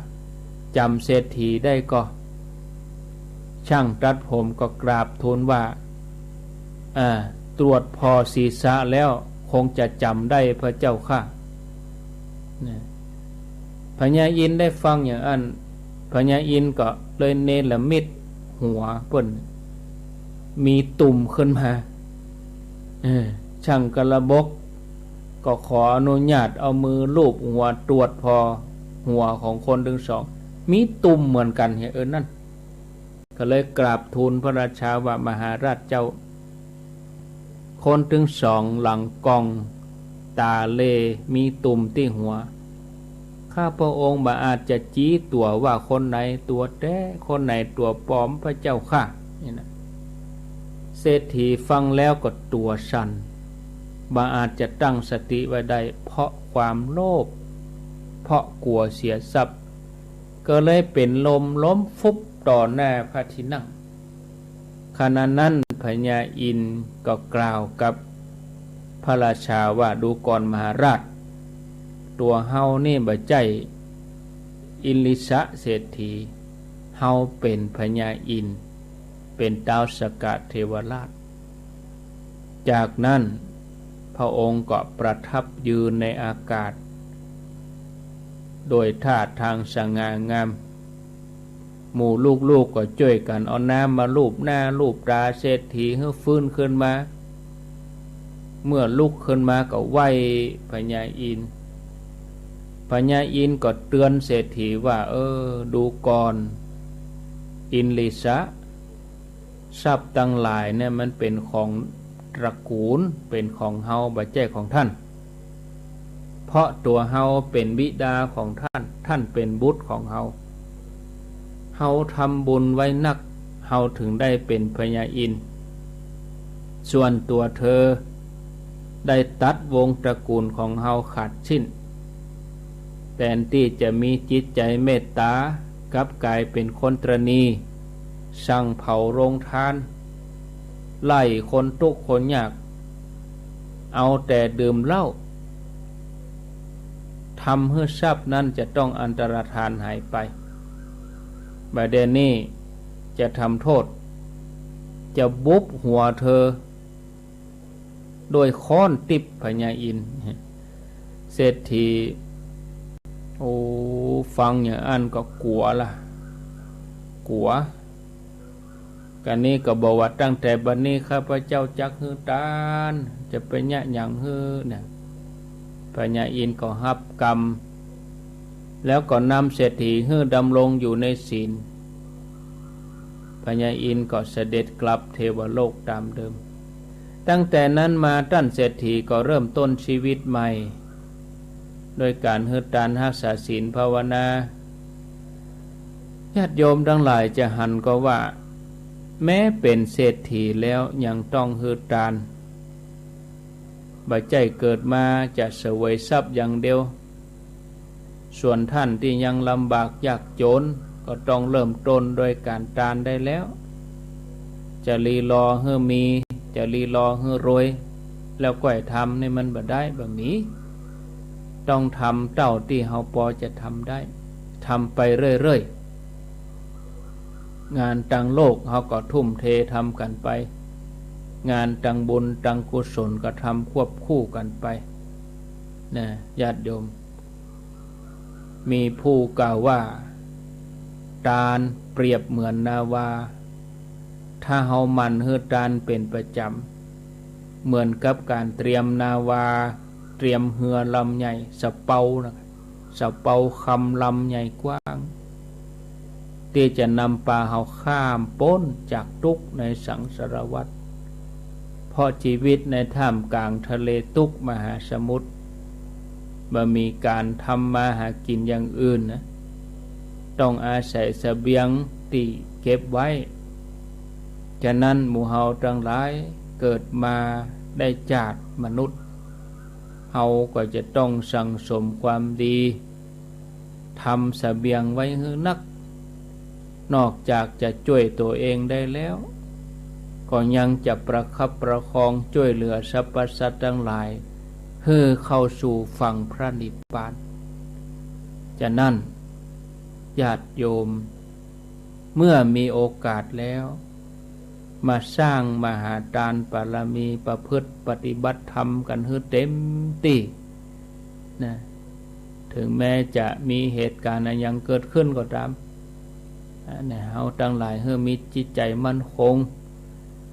จ๋ำเศรษฐีได้ก่อ จ้างตัดผมก็กราบทูลว่า อ่า ตรวจผ่อศีรษะแล้วคงจะจ๋ำได้พระเจ้าข้า นะ พญาอินทร์ได้ฟังอย่างอั้น พญาอินทร์ก็เลยเนรมิตหัวเปิ้น มีตุ่มขึ้นมา เออ จ้างกระบกก็ขออนุญาตเอามือลูบหัวตรวจผ่อหัวของคนตึงสอง มีตุ่มเหมือนกั๋น เออ นั่น ก็เลยกราบทูลพระราชาว่า มหาราชเจ้า คนตึงสองหลังกอง ต๋าเหล่ มีตุ่มตี้หัว ข้าพระองค์บ่อาจจะจี๊ตั๋วว่าคนไหนตั๋วแต๊ คนไหนตั๋วป๋อมพระเจ้าข้า นี่นะ เศรษฐีฟังแล้วก็ตั๋วสั่น บ่อาจจะตั้งสติไว้ได้ เพราะความโลภ เพราะกั๋วเสียทรัพย์ ก็เลยเป๋นลมล้มฟุบต่อหน้าพระที่นั่ง ขณะนั้นพญาอินทร์ก็กล่าวกับพระราชาว่า ดูก่อนมหาราช ตั๋วเฮานี่บ่ใจ้อิลลิสะเศรษฐี เฮาเป๋นพญาอินทร์ เป๋นต๊าวสกะเทวราช จากนั้นพระองค์ก็ประทับยืนในอากาศ โดยท่าทางสง่างาม หมู่ลูกๆ ก็จ้วยกั๋นเอาน้ำมาลูบหน้าลูบต๋าเศรษฐีหื้อฟื้นขึ้นมา เมื่อลุกขึ้นมาก็ไหว้พญาอินทร์ พญาอินทร์ก็เตือนเศรษฐีว่า เออ ดูก่อน อิลลิสะ ทรัพย์ตังหลายเนี่ยมันเป๋นของตระกูล เป๋นของเฮา บ่ใจ้ของต้าน เพราะตั๋วเฮาเป๋นบิดาของต้าน ต้านเป๋นบุตรของเฮา เฮาทำบุญไว้นัก เฮาเถิงได้เป๋นพญาอินทร์ ส่วนตั๋วเธอได้ตัดวงตระกูลของเฮาขาดสิ้น แตนตี้จะมีจิตใจ๋เมตต๋า กลับก๋ายเป๋นคนตระณี สั่งเผาโรงทาน ไล่คนตุ๊กข์คนยาก เอาแต่ดื่มเหล้า ทำหื้อทรัพย์นั้นจะต้องอันตรธานหายไป บ่าเดี่ยวนี้จะทำโต้ษ จะบุบหัวเธอ โดยค้อนติ๊บ พญาอินทร์ เศรษฐี โอ้ ฟังอย่างอั้นก็กั๋วละ กั๋ว กั๋นนี้ก็บอกว่า ตั้งแต่บัดนี้ข้าพเจ้าจักหื้อตาน จะไปเยียะหยังหื้อเนี่ย พญาอินทร์ก็ฮับกรรม แล้วก็นำเศรษฐีหื้อดำรงอยู่ในศีล พญาอินทร์ก็เสด็จกลับเทวโลกต๋ามเดิม ตั้งแต่นั้นมาต้านเศรษฐีก็เริ่มต้นชีวิตใหม่ โดยก๋านหื้อตานฮักษาศีลภาวนา ญาติโยมตังหลายจะหันก็ว่า แม้เป๋นเศรษฐีแล้วยังต้องหื้อตาน บ่ใจ้เกิดมาจะเสวยทรัพย์อย่างเดียว ส่วนต้านตี้ยังลำบากยากจ๋น ก็ต้องเริ่มต้นโดยก๋านตานได้แล้ว จะรีรอหื้อมี จะรีรอหื้อรวย แล้วก้อยทำนี่มันบ่ได้ บ่มี ต้องทำเต้าตี้เฮาปอจะทำได้ ทำไปเรื่อยๆ งานตางโลกเฮาก็ทุ่มเททำกั๋นไป งานตางบุญตางกุศลก็ทำควบคู่กั๋นไป นะ ญาติโยม มีผู้กล่าวว่า ตานเปรียบเหมือนนาวา ถ้าเฮาหมั่นหื้อตานเป๋นประจ๋ำ เหมือนกับก๋านเตรียมนาวา เตรียมเฮือลำใหญ่ สะเปานะ สะเปาคำลำใหญ่กว้าง ตี้จะนำปาเฮาข้ามป๊นจากตุ๊กข์ในสังสารวัฏ เพราะชีวิตในท่ามกลางทะเลตุ๊กข์มหาสมุทร บ่มีก๋านทำมาหากิ๋นอย่างอื่นนะ ต้องอาศัยเสบียงตี้เก็บไว้ ฉะนั้นหมู่เฮาตังหลายเกิดมาได้จาติมนุษย์ เฮาก็จะต้องสั่งสมความดี ทำเสบียงไว้หื้อนัก นอกจากจะจ้วยตั๋วเองได้แล้ว ก็ยังจะประคับประคองจ้วยเหลือสรรพสัตว์ตังหลาย หื้อเข้าสู่ฝั่งพระนิพพาน ฉะนั้น ญาติโยม เมื่อมีโอกาสแล้ว มาสร้างมหาตานบารมี ประพฤติปฏิบัติธรรมกั๋นหื้อเต็มตี้นะ ถึงแม้จะมีเหตุก๋ารณ์อะหยังเกิดขึ้นก็ต๋าม อ่า เนี่ย เฮาตังหลายหื้อมีจิตใจ๋มั่นคง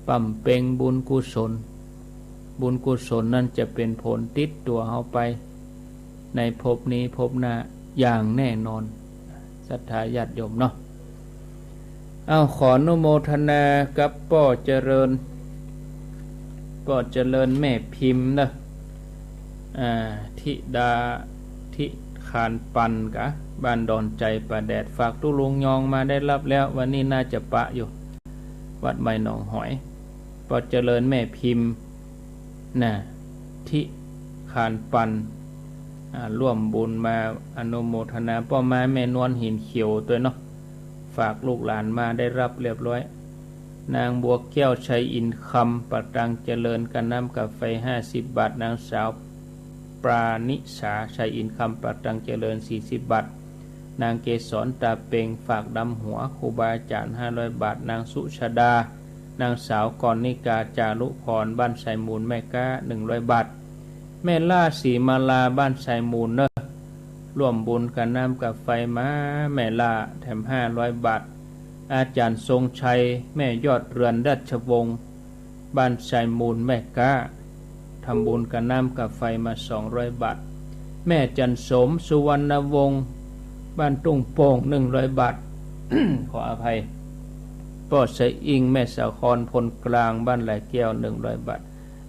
บำเพ็ญบุญกุศล บุญกุศลนั้นจะเป๋นผลติดตั๋วเฮาไป ในภพนี้ภพหน้าอย่างแน่นอน ศรัทธาญาติโยมเนาะ เอ้า ขออนุโมทนากับป้อเจริญ ป้อเจริญแม่พิมพ์เนาะ อ่า ธิดา ธิคานปันกะ บ้านดอนใจ๋ป่าแดด ฝากตุ๊ลุงยองมาได้รับแล้ว วันนี้น่าจะปะอยู่ วัดใหม่หนองหอย ป้อเจริญแม่พิมพ์ นะ ธิคานปัน อ่า ร่วมบุญมาอนุโมทนา ป้อมาแม่นวลหินเขียวตวยเนาะ ฝากลูกหลานมาได้รับเรียบร้อย นางบัวแก้ว ชัยอินทร์คำ ปักตางเจริญ ค่าน้ำกาแฟห้าสิบบาท นางสาวปราณิสา ชัยอินทร์คำ ปักตางเจริญ สี่สิบบาท นางเกสร ตาเปง ฝากดำหัวครูบาอาจ๋ารย์ ห้าร้อยบาท นางสุชาดา นางสาวกรณิกา จารุพร บ้านไซมูล แม่ก๊า หนึ่งร้อยบาท แม่ล่า ศรีมาลา บ้านไซมูลเนาะ ร่วมบุญค่าน้ำกาแฟมา แม่ล่าแถมห้าร้อยบาท อาจ๋ารย์ทรงชัย แม่ยอดเรือน ราชวงศ์ บ้านไซมูล แม่ก๊า ทำบุญค่าน้ำกาแฟมาสองร้อยบาท แม่จันสม สุวรรณวงศ์ บ้านทุ่งโป่ง หนึ่งร้อยบาท ขออภัย ป้อสะอิง แม่สาคร พลกลาง บ้านหลายแก้ว หนึ่งร้อยบาท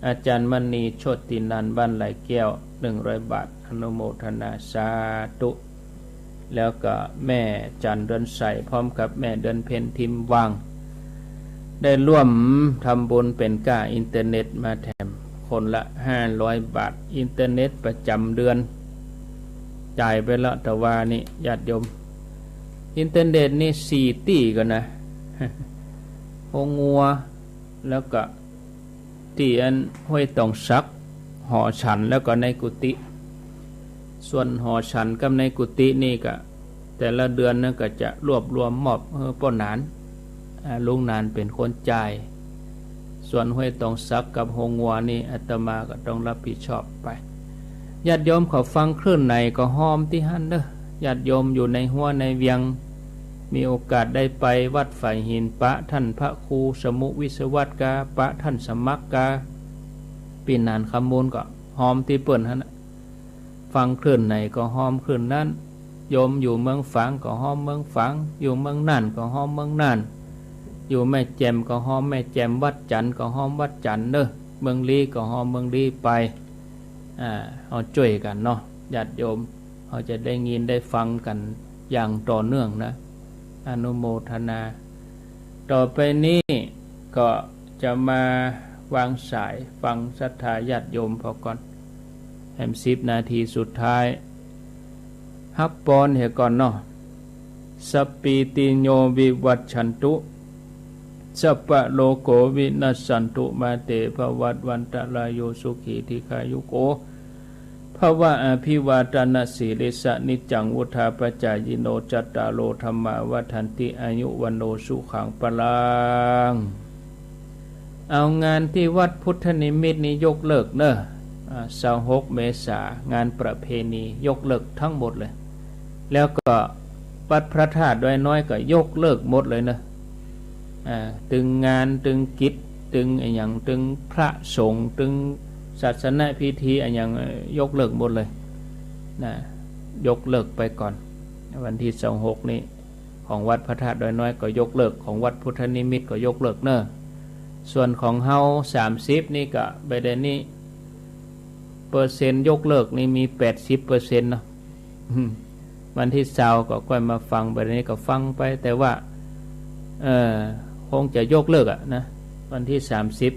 อาจ๋ารย์มณี โชตินันท์ บ้านหลายแก้ว หนึ่งร้อยบาท อนุโมทนาสาธุ แล้วก็แม่จันเดือนใส พร้อมกับแม่เดือนเพ็ญ ทิมวัง ได้ร่วมทำบุญเป๋นก้าอินเทอร์เน็ตมาแถมคนละห้าร้อยบาท อินเทอร์เน็ตประจ๋ำเดือน จ่ายไปละตะวานี้ ญาติโยม อินเทอร์เน็ตนี่สี่ตี้ก่อนนะ โฮงัว แล้วก็ตี้อันห้วยตองสัก หอฉัน แล้วก็ในกุฏิ ส่วนหอฉันกับในกุฏินี่ก็ แต่ละเดือนนั้นก็จะรวบรวมมอบหื้อป้อหนาน อ่า ลุงหนานเป๋นคนจ่าย ส่วนห้วยตองสักกับโฮงัวนี่อาตมาก็ต้องรับผิดชอบไป ญาติโยมเขาฟังคลื่นไหนก็ฮอมตี้หั้นเด้อ ญาติโยมอยู่ในฮั้วในเวียง มีโอกาสได้ไปวัดฝายหิน ปะท่านพระครูสมุวิศวัตกา ปะท่านสมัครกา ปี้หนานคำมูลก็ฮอมตี้เปิ้นหั้นน่ะ ฟังคลื่นไหนก็ฮอมคลื่นนั้น โยมอยู่เมืองฝางก็ฮอมเมืองฝาง อยู่เมืองน่านก็ฮอมเมืองน่าน อยู่แม่แจ่มก็ฮอมแม่แจ่ม วัดจันทน์ก็ฮอมวัดจันทน์เน่อ เมืองลี้ก็ฮอมเมืองลี้ไป อ่า เฮาจ้วยกั๋นเนาะ ญาติโยม เฮาจะได้ยินได้ฟังกั๋นอย่างต่อเนื่องนะ อนุโมทนา ต่อไปนี้ก็จะมาวางสายฟังศรัทธาญาติโยมพอก่อน แหมสิบนาทีสุดท้าย ฮับปอนเหียก่อนเนาะ สัปปีติโยวิวัชชันตุ สัพพะโรโควินัสสันตุ มาเตภวัตวันตะราโย สุขีทีฆายุโก ภะวะ อะภิวาทะนะสีลิสสะ นิจจังวุฑฒาปะจายิโน จัตตาโรธัมมาวัฑฒันติ อายุวัณโณสุขังพะลัง เอางานตี้วัดพุทธนิมิตรนี่ยกเลิกเน่อ อ่า ซาวหกเมษา งานประเพณียกเลิกทั้งหมดเลย แล้วก็วัดพระธาตุดอยน้อยก็ยกเลิกหมดเลยเน่อ อ่า ตึงงาน ตึงกิจ ตึงอะหยัง ตึงพระสงฆ์ ตึงศาสนพิธีอะหยัง เอ่อ ยกเลิกหมดเลยนะ ยกเลิกไปก่อน วันตี้ซาวหกนี้ ของวัดพระธาตุดอยน้อยก็ยกเลิก ของวัดพุทธนิมิตรก็ยกเลิกเน่อ ส่วนของเฮาสามสิบนี่ก็บ่ได้นี่ เปอร์เซ็นต์ยกเลิกนี่มีแปดสิบเปอร์เซ็นต์เนาะ อืม วันตี้ซาวก็ก้อยมาฟัง บ่ได้นี่ก็ฟังไป แต่ว่า เอ่อ คงจะยกเลิกอะนะ วันตี้สามสิบ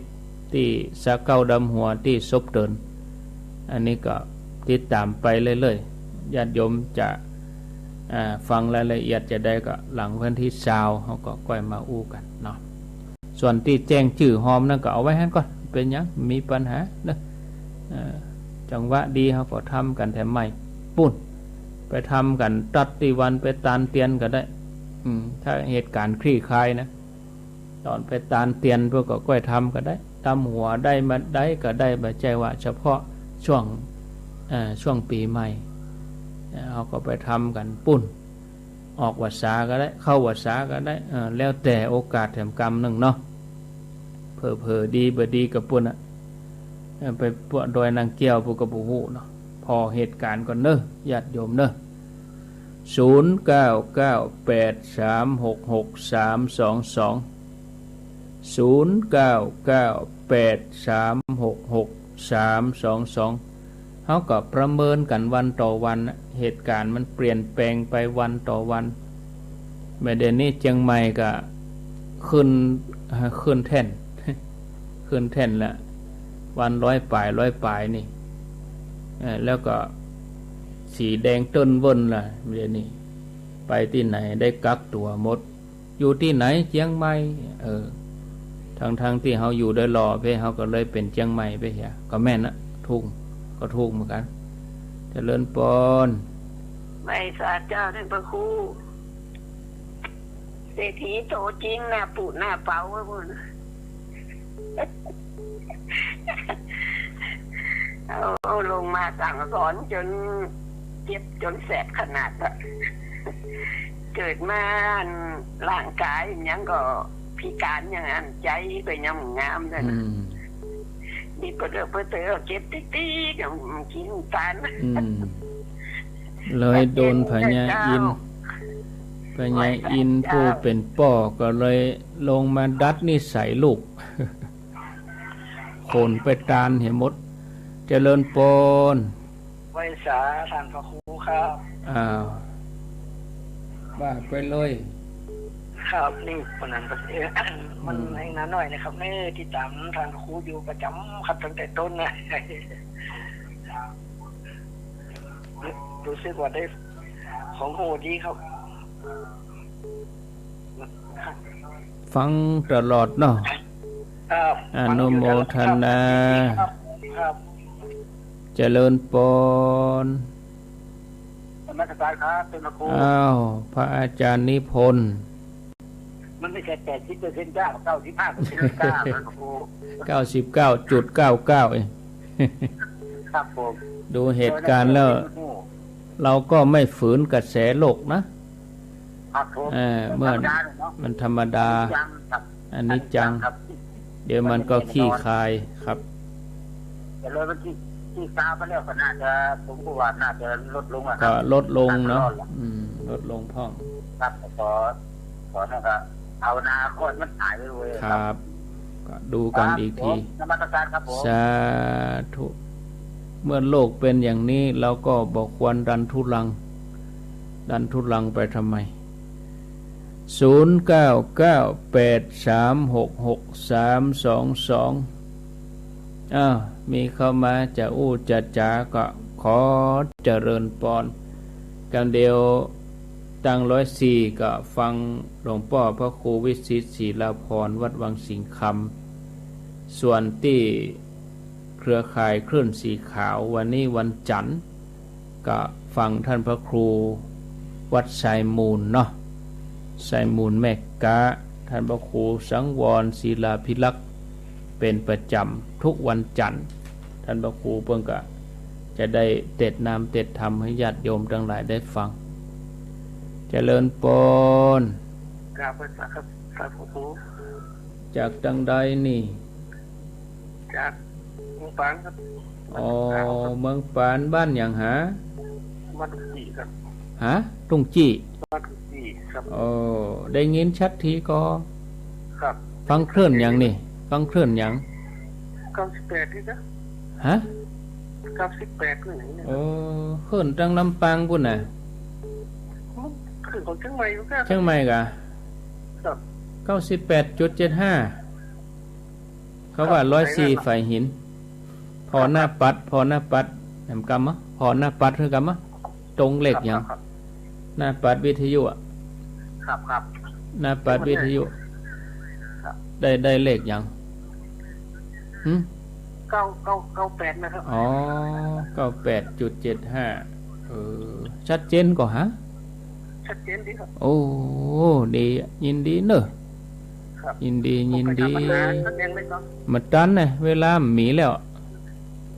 ตี้สะเก๊าดำหัว ตี้ศพเติน อันนี้ก็ติดต๋ามไปเรื่อยๆ ญาติโยมจะ อ่า ฟังรายละเอียดจะใดก็หลังวันตี้ซาว เฮาก็ก้อยมาอู้กั๋นเนาะ ส่วนตี้แจ้งจื้อฮอมนั้นก็เอาไว้หั้นก่อน เป๋นหยัง มีปัญหาเน่อ เอ่อ จังหวะดีเฮาก็ทำกั๋นแถมใหม่ ปู๊น ไปทำกั๋นตั๊ดตี้วันไปตานเตียนก็ได้ อืม ถ้าเหตุก๋ารณ์คลี่คลายนะ ต๋อนไปตานเตียนพวกก็ก้อยทำก็ได้ ต๋ามหัวได้มาได้ก็ได้ บ่ใจ้ว่าเฉพาะช่วง เอ่อ ช่วงปี๋ใหม่ เอ่อ เฮาก็ไปทำกั๋นปู๊น ออกวัสสาก็ได้ เข้าวัสสาก็ได้ เอ่อ แล้วแต่โอกาสแถมกำนึ่งเนาะ เผลอๆ ดีบ่ดีก็ปู๊นอะ เอ่อ ไปปวดดอยนางแก้วปู๊นก็บ่ฮู้เนาะ ผ่อเหตุก๋ารณ์ก่อนเน่อ ญาติโยมเน่อ ศูนย์เก้าเก้าแปดสามหกหกสามสองสอง ศูนย์เก้าเก้าแปดสามหกหกสามสองสอง เฮาก็ประเมินกั๋นวันต่อวันน่ะ เหตุก๋ารณ์มันเปลี่ยนแปลงไปวันต่อวัน แม้เดี๋ยวนี้เจียงใหม่ก็ขึ้น ขึ้นแท่น ขึ้นแท่นละ วันร้อยป๋าย ร้อยป๋ายนี่ เอ่อ แล้วก็สีแดงเติ้นเวิ่นละ เดี๋ยวนี้ ไปตี้ไหนได้กักตั๋วหมด อยู่ตี้ไหน เจียงใหม่ เออ ทั้งๆ ตี้เฮาอยู่ดอยหล่อเป๊ะ เฮาก็เลยเป๋นเจียงใหม่ไปเหีย ก็แม่นนะ ถูก ก็ถูกเหมือนกั๋น เจริญปอน ไหว้สาเจ้าต้านพระครู เศรษฐีโตจริง หน้าปูดหน้าเป๋าไว้หมด เอา เอาลงมาสั่งสอนจ๋นเจ็บจ๋นแสบขนาดอะ เกิดมาร่างก๋ายหยังก็พิก๋านอย่างอั้น ใจ๋ก็ยังงามเลยนะ อืม นี่ก็เดินไปเตอเจ็บติ๊กๆ กิ๋นต๋าน อืม เลยโดนพญาอินทร์ พญาอินทร์ผู้เป๋นป้อก็เลยลงมาดัดนิสัยลูก โค่นไปตานเหียหมด เจริญปอน ไหว้สาต้านพระครูครับ อ้าว ว่าไปเลย ครับ นี่วันนั้นก็ เอ่อ มัน อืม แฮงน้อยนะครับ นี่ติดต๋ามต้านพระครูอยู่ประจ๋ำครับ ตั้งแต่ต้นนะ รู้สึกว่าได้ของฮู้ดีครับ ฟังตลอดเนาะ ครับ อนุโมทนา ฟังอยู่ตลอดครับ ครับ ครับ เจริญปอน นมัสก๋านครับ ต้านพระครู อ้าว พระอาจ๋ารย์นิพนธ์ มันไม่ใช่แปดสิบเปอร์เซ็นต์จ้า เก้าสิบห้าเปอร์เซ็นต์จ้า ต้านพระครู เก้าสิบเก้าจุดเก้าเก้า เอง ครับผม ดูเหตุก๋ารณ์แล้ว เราก็ไม่ฝืนกระแสโลกนะ ครับผม เออ เมื่อ ธรรมดาเนาะ มันธรรมดา อนิจจังครับ อนิจจังครับ เดี๋ยวมันก็คลี่คลายครับ แต่เลยวันตี้ ตี้ซาวไปแล้วก็น่าจะ ผมก็ว่าน่าจะลดลงอะครับ ก็ลดลงเนาะ น่าจะรอดละ อืม ลดลงพ่อง ครับ ขอ ขอนะครับ ภาวนาก่อนมันต๋ายไปเลย ครับ ก็ดูกั๋นอีกที ครับผม นมัสการครับผม สาธุ เมื่อโลกเป๋นอย่างนี้ เราก็บ่ควรดันทุรัง ดันทุรังไปทำไม ศูนย์เก้าเก้าแปดสามหกหกสามสองสอง อ้าว มีเข้ามาจะอู้จะจ๋าก็ขอเจริญปอน กำเดียวตั้งร้อยสี่ก็ฟังหลวงป้อพระครูวิสิทธิ์ ศิลาภรณ์ วัดวังสิงห์คำ ส่วนตี้เครือข่ายคลื่นสีขาว วันนี้วันจันทร์ ก็ฟังท่านพระครูวัดไซมูลเนาะ ไซมูลแม่ก๊า ท่านพระครูสังวร ศิลาภิรักษ์ เป๋นประจ๋ำทุกวันจันทร์ ท่านพระครูเปิ้นก็จะได้เตสน์นามเตสน์ธรรมหื้อญาติโยมตังหลายได้ฟัง เจริญปอน ครับ ครับ ครับ ครู จากตังใดนี่ จากเมืองปานครับ อ๋อ เมืองปาน บ้านหยังหา บ้านทุ่งจี้ครับ ฮะ ทุ่งจี้ บ้านทุ่งจี้ครับ โอ้ ได้ยินชัดทีก่อ ครับ ฟังคลื่นหยังนี่ ฟังคลื่นหยัง เก้าสิบแปดนี่นะ ฮะ เก้าสิบแปดนี่นะ โอ้ คลื่นตังลำปางปู้นน่ะ มันคลื่นของเจียงใหม่เหมือนกั๋น เจียงใหม่กา ครับ เก้าสิบแปดจุดเจ็ดห้า เขาว่า ครับ ร้อยสี่ ครับ ฝ่ายหิน ผ่อหน้าปัด ผ่อหน้าปัด แหมกำมะ ผ่อหน้าปัด คือกำมะ ตรงเลขหยัง ครับ ครับ หน้าปัดวิทยุอะ ครับ ครับ หน้าปัดวิทยุ ครับ ได้ ได้เลขหยัง หึ เก้า เก้า เก้าแปดนะครับ อ๋อ เก้าแปดจุดเจ็ดห้า เออ ชัดเจนก่อฮะ ชัดเจนดีครับ โอ้ ดี ยินดีเนอะ ครับ ยินดี ยินดี ผมไปทำอาหารสักอย่างเล็กน้อย บ่ตันนะ เวลาบ่มีแล้ว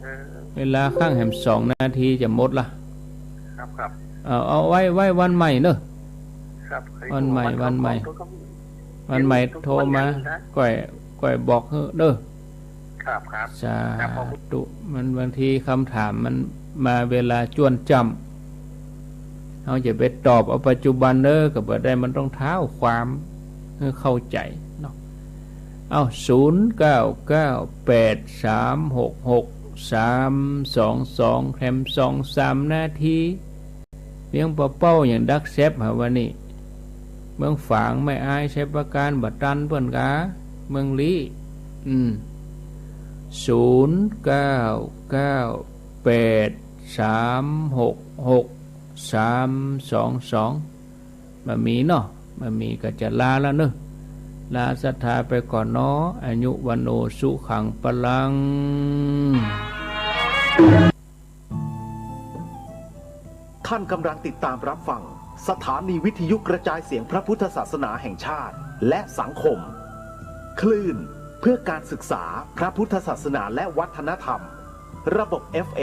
เออ เวลาข้างแหมสองนาทีจะหมดละ ครับ ครับ เอา เอาไว้ ไว้วันใหม่เนอะ ครับ วันใหม่ วันใหม่ วันใหม่โทรมา ก้อย ก้อยบอกหื้อเนอะ ครับ ครับ สาธุ ครับ ขอบคุณ มันบางทีกำถามมันมาเวลาจ้วนจ้ำ เฮาจะไปตอบเอาปัจจุบันเด้อ ก็บ่ได้ มันต้องเท้าความหื้อเข้าใจ๋เนาะ เอ้า ศูนย์เก้าเก้าแปดสามหกหกสามสองสอง แถมสองสามนาที เวียงป่าเป้ายังดักแซบหาวันนี้ เมืองฝางแม่อาย ชัยปราการ บ่ตันเปิ้นกา เมืองลี้ อืม ศูนย์เก้าเก้าแปดสามหกหกสามสองสอง บ่มีเนาะ บ่มีก็จะลาแล้วเนอะ ลาศรัทธาไปก่อนเนาะ อายุ วัณโณ สุขัง พลัง ท่านกำลังติดตามรับฟังสถานีวิทยุกระจายเสียงพระพุทธศาสนาแห่งชาติ และสังคม คลื่นเพื่อการศึกษาพระพุทธศาสนาและวัฒนธรรม ระบบ เอฟเอ็ม